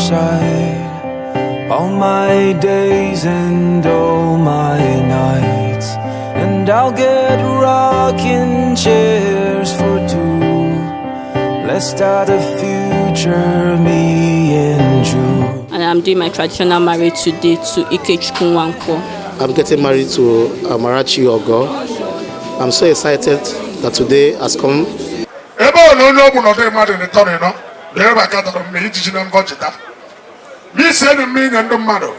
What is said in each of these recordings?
side all my days and all my nights. And I'll get rocking chairs for two. Let's start a future, me and you. And I'm doing my traditional marriage today to Ikechukwu Nwankwo. I'm getting married to Amarachi Ogo. I'm so excited that today has come. Ebe ọ na onye ọ bụ nọdụ mmadụ n'ịtọ na ịnọ na ebe aka tọrọ mma ijiji na mbọ cheta ma isi enu mmiri nye ndị mmadụ.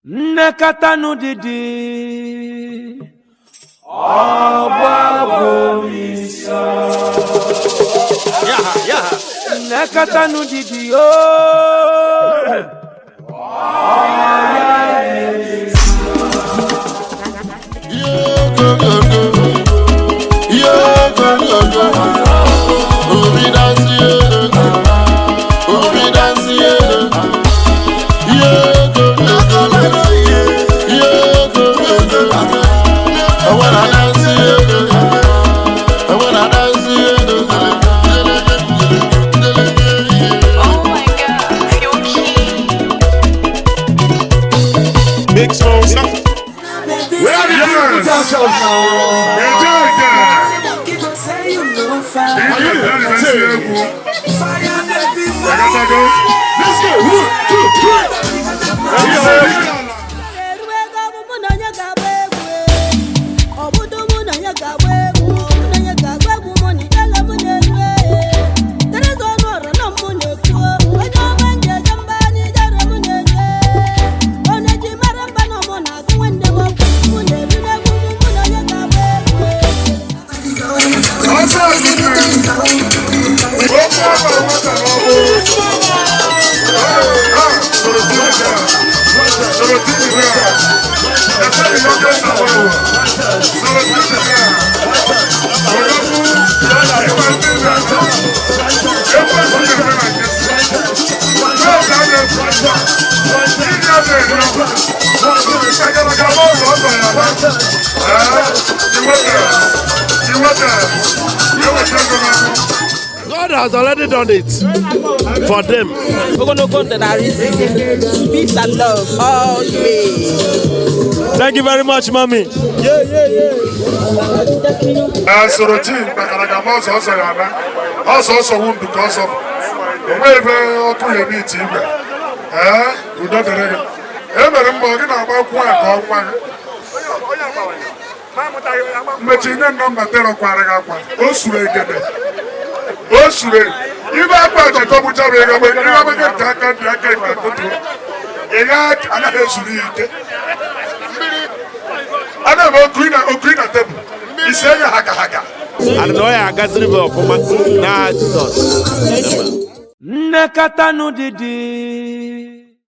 Nnekọtanụ dịdị ọgbagomisa. Nnekọtanụ dịdị ooo. Oh my God, you're key. Big Smosa. Where are the girls? Eje eke. Ije egwu. Agatago. Let's go. One, two, three. Ọsọ ọdịnihu. Okwu ọba nwata n'ọhụụ. Sọ̀rọ̀ tí ó jà. Sọ̀rọ̀ tí ó jà. Ẹ̀fẹ́ ìlọ́jọ́ ìsàwọ̀wọ̀. Sọ̀rọ̀ tí ó jà. Ọ̀dọ́kú. Ìwà ń bí ìgbà. Ẹ̀fọ́ ìsúnjẹ fẹ́ máa jẹ sí. Bẹ́ẹ̀ ni a lè fún ọjà. Ìdí àbẹ̀ ìlú. Ìṣàgàlagà bọ́ọ̀lù ọ̀sán yàrá. Ìwọ́tẹ̀. Ìwọ́tẹ̀. Ìwọ́tẹ̀ gbọ́dọ̀. God has already done it for them. Ogologo ndụ na arụ isi ike, peace and love all the way. Thank you very much, mommy. Sorotin gbagaraga ma ọsọ ọsọ ya na ọsọ ọsọ wu ndụ ka ọsọ onwe ebe ọkụ ya eme ite igwe. Ee, udo dịrị gị. E mere mma gị na-agba akwụ a ka ọnwa gị mmechi nye nọmba terọ kwara gị akwa o suru egede o suru ibe akwa achọtọbụcha bụ ịgagbe ịgagbe gị nke aka ndị aka ikpe kotuo ị ga anaghị ezuru ya ike. A na-eme okiri na tebụl ise ya haka haka. And na ọ ya agaziri m ọfụma na Jizọs. Nnekọtanụ dịdị.